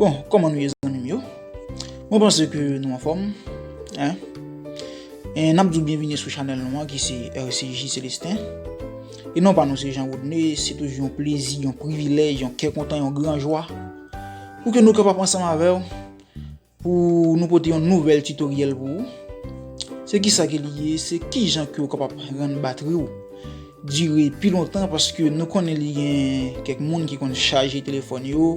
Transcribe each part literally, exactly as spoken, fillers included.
Bon, kòman nou ye, zanmi m yo? Mwen panse ke nou anfòm, en. E n ap di w byenvini sou chanèl nou an ki se R C J Celestin. E non pa nou se Jean Rodney, se toujou yon plezi, yon privilèj, yon kè kontan, yon gran jwa pou ke nou kapab ansanm avè w pou nou pote yon nouvèl titoryèl pou ou. Se kisa ke li ye? Se kijan ke w kapab rann batri w dire pi lontan, paske nou konnen li gen kèk moun ki konn chaje telefòn yo,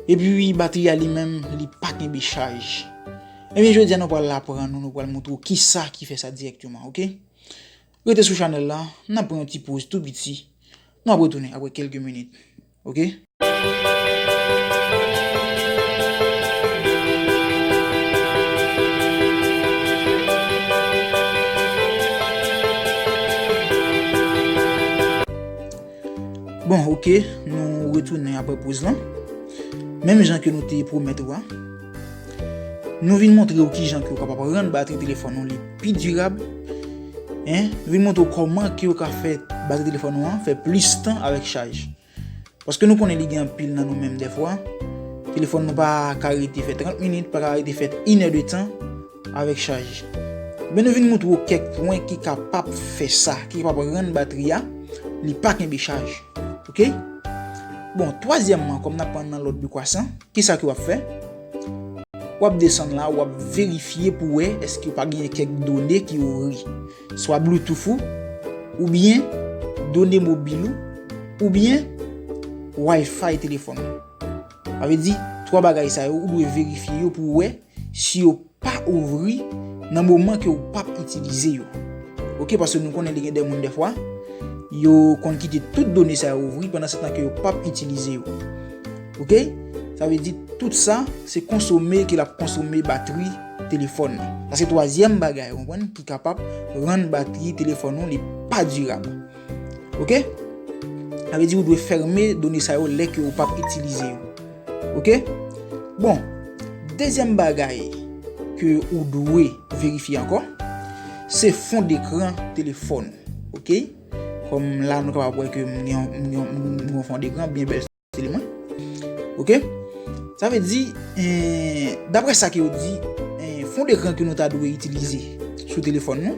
epi batri a li menm, li pa kenbe chaj. Ebyen, jodi a nou pral aprann ou, nou pral montre w kisa ki fè sa dirèkteman, oke? Rete sou chanèl la, n ap pran yon ti poz tou piti. Nou ap retounen apre kèlke minit. Oke? Bon, oke, nou retounen apre poz lan. Menm jan ke nou te pwomèt ou a, nou vin montre w kijan ke w kapab rann batri telefòn ou li pi dirab. En, nou vin montre w kòman ke w ka fè batri telefòn ou an fè plis tan avèk chaj. Paske nou konnen li gen anpil nan nou menm dèfwa, telefòn nou pa ka rete fè trant minit, pa ka rete fè inèdtan avèk chaj. Men nou vin montre w kèk pwen ki kapab fè sa, ki kapab rann batri a, li pa kenbe chaj. Oke? Bon, twazyèmman, kòm n ap pran nan lòd dekwasan, kisa ke w ap fè? W ap desann la, w ap verifye pou wè èske pa genyen kèk done ki ouvri. Swa Bluetooth ou, oubyen done mobil ou, oubyen Wi-Fi telefòn ou. Sa vle di, twa bagay sa yo, ou dwe verifye yo pou w wè si yo pa ouvri nan moman ke w p ap itilize yo. Oke, paske nou konnen li gen de moun dèfwa, yo konn kite tout done sa yo ouvri pandan se tan ke yo p ap itilize yo. Oke? Sa vle di tout sa, se konsome ke l ap konsome batri telefòn nan. Sa se twazyèm bagay, ou konprann, ki kapab rann batri telefòn nou li pa dirab. Oke? Sa vle di ou dwe fèmen done sa yo lè ke ou p ap itilize yo. Oke? Bon, dezyèm bagay ke ou dwe verifye ankò, se fon dekran telefòn ou. Oke? Kòm la nou kapab wè ke m gen yon, m gen yon, m gen yon fon dekran byen bèl sou li mwen. Oke? Sa vle di, eh, daprè sa ke yo di, eh, fon dekran ke nou ta dwe itilize sou telefòn nou,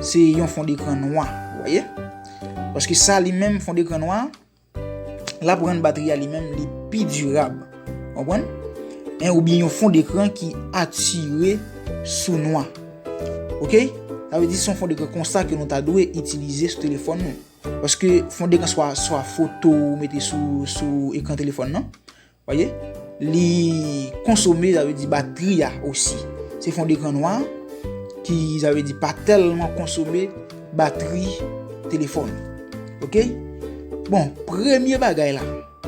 se yon fon dekran nwa, ou wè? Paske sa li menm, fon dekran nwa, l ap rann batri a li menm li pi dirab. Konprann? En, oubyen yon fon dekran ki atire sou nwa. Oke? Sa vle di se yon fon dekran konsa ke nou ta dwe itilize sou telefòn nou. Paske fon dekran swa, swa foto ou mete sou, sou ekran telefòn nan. Voyez? Li konsome, sa vle di batri a osi. Se fon dekran nwa ki, sa vle di, pa tèlman konsome batri telefòn. Oke? Bon, premye bagay la,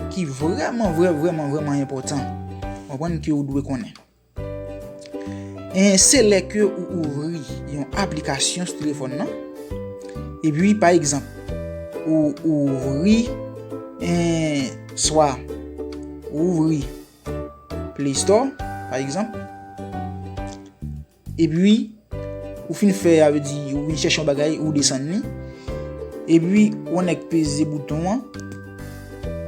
ki vrèman, vrè, vrèman, vrèman enpòtan, konprann ke ou dwe konnen. E se lè ke ou ouvri yon aplikasyon sou telefòn nan, epi, pa egzanp, ou ouvri, e, swa ou ouvri Play Store, pa egzanp, epi ou fin fè, sa vle di, ou vin chèche yon bagay, ou desann li, epi ou annik peze bouton an,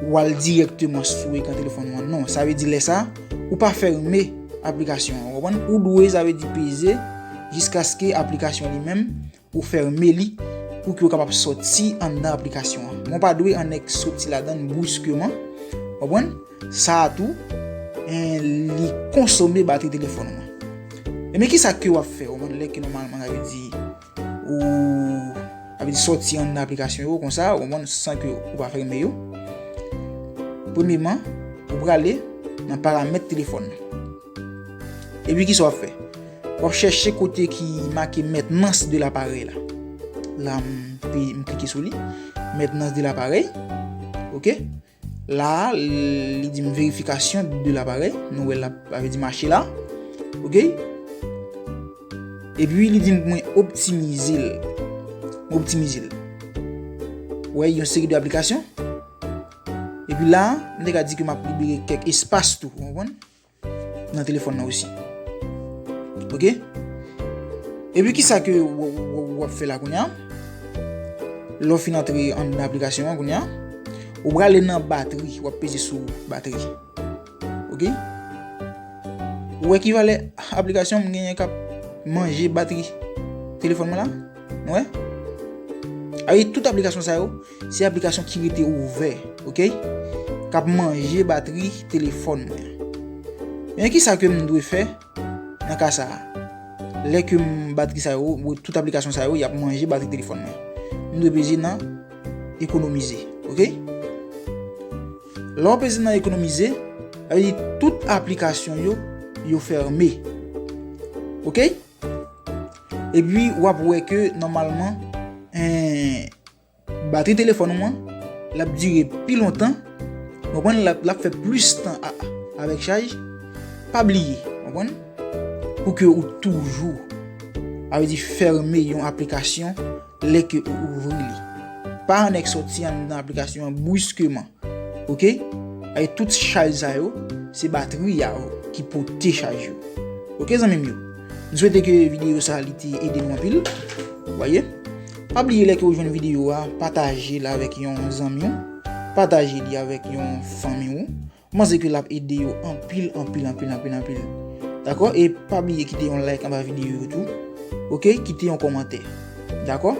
ou al dirèkteman sou ekran telefòn ou an. Non, sa vle di lè sa, ou pa fèmen aplikasyon an, ou konprann? Ou dwe, sa vle di, peze jiskaske aplikasyon li menm, ou fèmen li pou ke w kapab sòti anndan aplikasyon an. Men w pa dwe annik soti ladan l bruskeman, ou konprann? Sa a tou, en, li konsome batri telefòn ou an. Ebyen, kisa ke w ap fè, ou konprann, lè ke nòmalman, sa vle di, ou, sa vle di sòti anndan aplikasyon yo konsa, ou konprann, san ke ou pa fèmen yo? Premyeman, ou prale nan paramèt telefòn nan. Epi kisa w ap fè? W ap chèche kote ki make maintenance de l'appareil la. La, m, m klike sou li. Maintenance de l'appareil. Oke. La, li di m vérification de l'appareil. Nou wè l ap, sa vle di mache la. Oke. Epi li di m pou mwen optimize l. Optimize l. Wè, yon seri de aplikasyon. Epi la, m te ka di ke m ap libere kèk espas tou, ou konprann? Nan telefòn nan osi. Oke? Epi kisa ke w, w, w, w ap fè la kounye a? Lè w fin antre anndan aplikasyon an kounye a, ou prale nan batri, w ap peze sou batri. Oke? Ou wè ki valè aplikasyon m genyen k ap manje batri telefòn mwen la? Nou wè? Sa vle di tout aplikasyon sa yo, se aplikasyon ki rete ouvè, oke? K ap manje batri telefòn mwen. Men kisa ke m dwe fè nan ka sa a? Lè ke m batri sa yo, tout aplikasyon sa yo, y ap manje batri telefòn mwen. M dwe peze nan ekonomize, oke? Lè w peze nan ekonomize, sa vle di tout aplikasyon yo, yo fèmen. Oke? Epi w ap wè ke nòmalman, en, batri telefòn ou an, l ap dire pi lontan, w konprann, l ap, l ap fè plis tan a, avèk chaj. Pa bliye, w konprann, pou ke ou toujou, sa vle di fèmen yon aplikasyon lè ke ou ouvri li. Pa annik sòti anndan aplikasyon an briskeman. Oke? E tout chaj sa yo, se batri a ki pote chaj yo. Oke, zanmi m yo? M swete ke videyo sa a, li te ede nou anpil. Ou wè? Pa bliye, lè ke ou jwenn videyo a, pataje l avèk yon zanmi w. Pataje li avèk yon fanmi w. M panse ke l ap ede yo anpil, anpil, anpil, anpil, anpil. Dakò? E pa bliye kite yon like anba videyo yo tou. Oke? Kite yon kòmantè. Dakò?